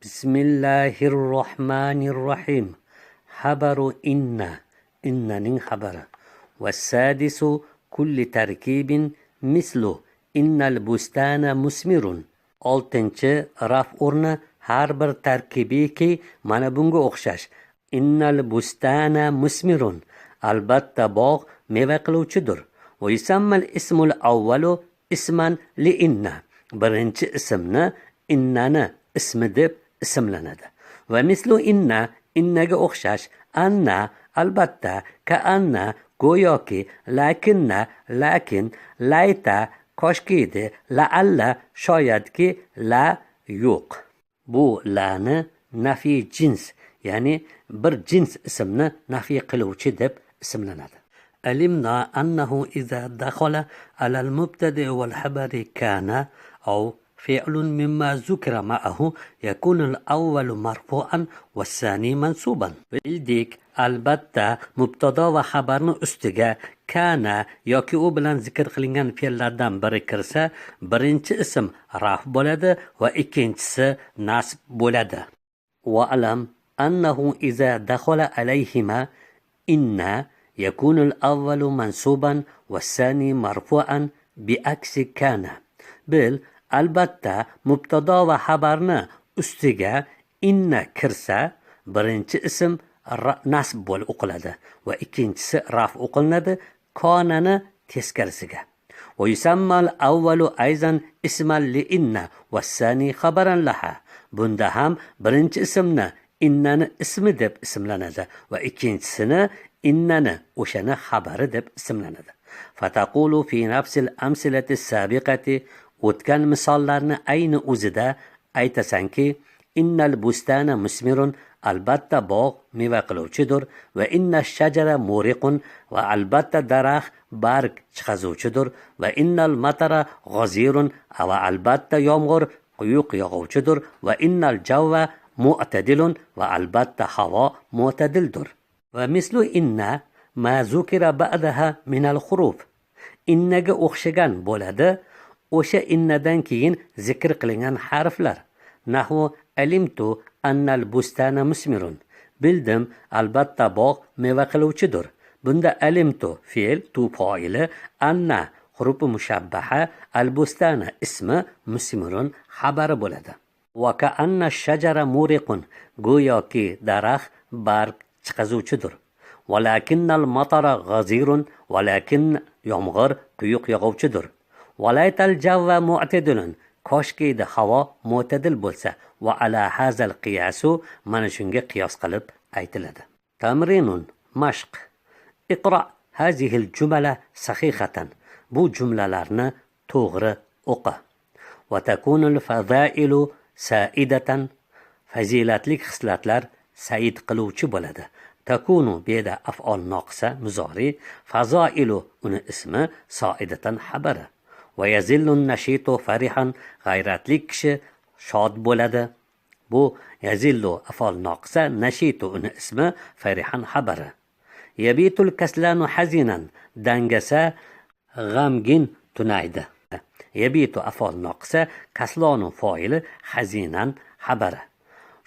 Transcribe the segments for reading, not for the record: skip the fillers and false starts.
Bismillahir rohmanir rohim. Xabaru inna, innaning xabari. Va sadisu kulli tarkibin mislu innal bustana musmirun. Oltinchi raf o'rni har bir tarkibiki mana bunga o'xshash. Innal bustana musmirun. Albatta bog' meva qiluvchidir. Va yusammal ismul avvalu isman li inna. Birinchi ismni innani ismi deb ismlanadi. Va mislu inna, innaga o'xshash anna, albatta, ka anna, go'yoki, lakinna, lakin, layta, koshki edi, laalla, shoyatki, la, yo'q. Bu lani nafiy jins, ya'ni bir jins ismni nafiy qiluvchi deb ismlanadi. Alimna annahu iza dakhala alal mubtadi wal habari kana aw fi'lun mimma zukira ma'ahu yakunu al-awwalu marfu'an was-sani mansuban. Bildik, albatta mubtado va xabarni ustiga kana yoki u bilan zikr qilingan fe'llardan biri kirsa, birinchi ism raf bo'ladi va ikkinchisi nasb bo'ladi. Va alam annahu iza dakhala alayhima inna yakunu al-awwalu mansuban was-sani marfu'an biaksi kana. Bil, albatta mubtado va xabarni ustiga inna kirsa, birinchi ism nasb bo'lib o'qiladi va ikkinchisi raf o'qilinadi konani teskarisiga. Va yusammal avvalu ayzan isman li inna was-sani xabaran laha. Bunda ham birinchi ismni innani ismi deb ismlanadi va ikkinchisini innani o'shani xabari deb ismlanadi. Fataqulu fi nafsil amsilati sabiqati, o'tgan misollarni ayni o'zida aytasanki, innal bustana musmirun, albatta bog' meva qiluvchidir, va inna shajara muriqun, va albatta daraxt barg chiqazuvchidir, va innal matara g'azirun, va albatta yomg'ir quyuq yog'uvchidir, va innal javva mu'tadilun, va albatta havo mo'tadildir. Va mislu inna ma zukira ba'daha minal huruf. Innaga o'xshagan bo'ladi o'sha innadan keyin zikr qilingan harflar. Nahvu alimtu annal bustana musmirun. Bildim, albatta bog' meva qiluvchidir. Bunda alimtu fe'l, tu foili, anna hurufi mushabbaha, al bustana ismi, musmirun xabari bo'ladi. Va ka'anna shajara muriqun, go'yoki daraxt barg chiqazuvchidir. Valakinnal matara g'azirun, valakin yomg'ir quyuq yog'uvchidir. Valaytal javva mu'tadilun, koshki havo mo'tadil bo'lsa. Va ala hazal qiyasu, mana shunga qiyos qilib aytiladi. Tamrinun, mashq. Iqra hazihil jumala sahihatan. Bu jumlalarni to'g'ri o'qi. Va takunul fazailu saidatan, fazilatli xislatlar said qiluvchi bo'ladi. Takunu bu yerda af'ol noqisa muzori, fazoilu uni ismi, soidatan xabari. Va yazillu nashitu farihan, g'ayratli kishi shod bo'ladi. Bu yazillu af'ol noqisa, nashitu uni ismi, farihan xabari. Yabitul kaslanu hazinan, dangasa g'amgin tunaydi. Yabitu af'ol noqisa, kaslonu foili, hazinan xabari.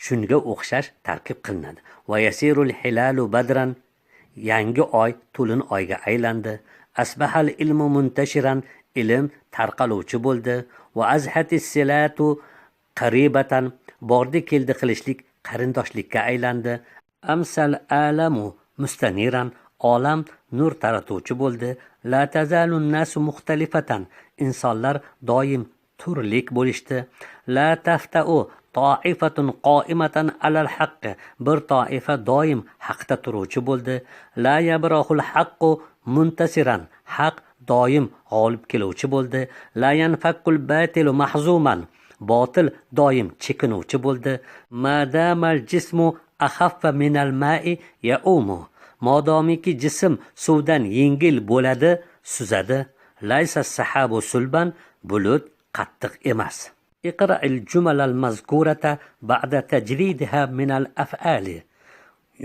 Shunga o'xshash tarkib qilinadi. Va yasirul hilalu badran, yangi oy to'lin oyga aylandi. Asbahal ilmu muntashiran, ilm tarqaluvchi bo'ldi. Va azhatis silatu qaribatan, bordi keldi qilishlik qarindoshlikka aylandi. Amsal alamu mustaniran, olam nur taratuvchi bo'ldi. La tazalu nasu muxtalifatan, insonlar doim turlik bo'lishdi. La taftau toifatun qoimatan alal haqqi, bir toifa doim haqda turuvchi bo'ldi. La yabrahul haqqu muntasiran, haq doim g'olib keluvchi bo'ldi. La yanfakkul batilu mahzuman, botil doim chekinuvchi bo'ldi. Madamal jismu axaffa minal ma'i yaumu, modomiki jism suvdan yengil bo'ladi, suzadi. Laysa sahabu sulban, bulut qattiq emas. Iqra'il jumalal mazkurata ba'da tajridiha minal af'ali.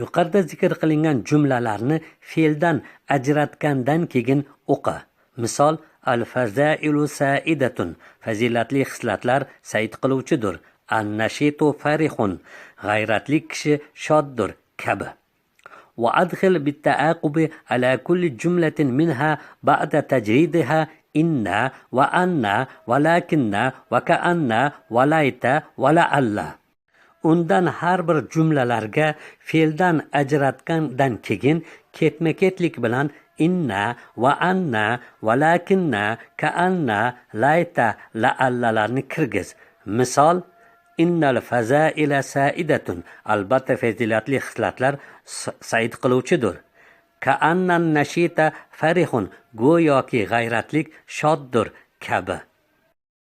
Yuqorida zikr qilingan jumlalarni fe'ldan ajratgandan keyin o'qi. Misol: al fazailu saidatun, fazilatli xislatlar said qiluvchidir. An-nashitu farihun, g'ayratli kishi shoddir kabi. وأدخل بالتعاقب على كل جملة منها بعد تجريدها إن وأن ولكن وكأن وليت ولعل. Undan har bir jumlalarga fe'ldan ajratgandan keyin ketma-ketlik bilan inna va anna, valakinna, kaanna, layta, laallalarni kirgiz. Misol: innal fazaila saidatun, albatta fazilatli xislatlar said qiluvchidir. Kaannan nashita farihun, go'yoki g'ayratlik shoddir kabi.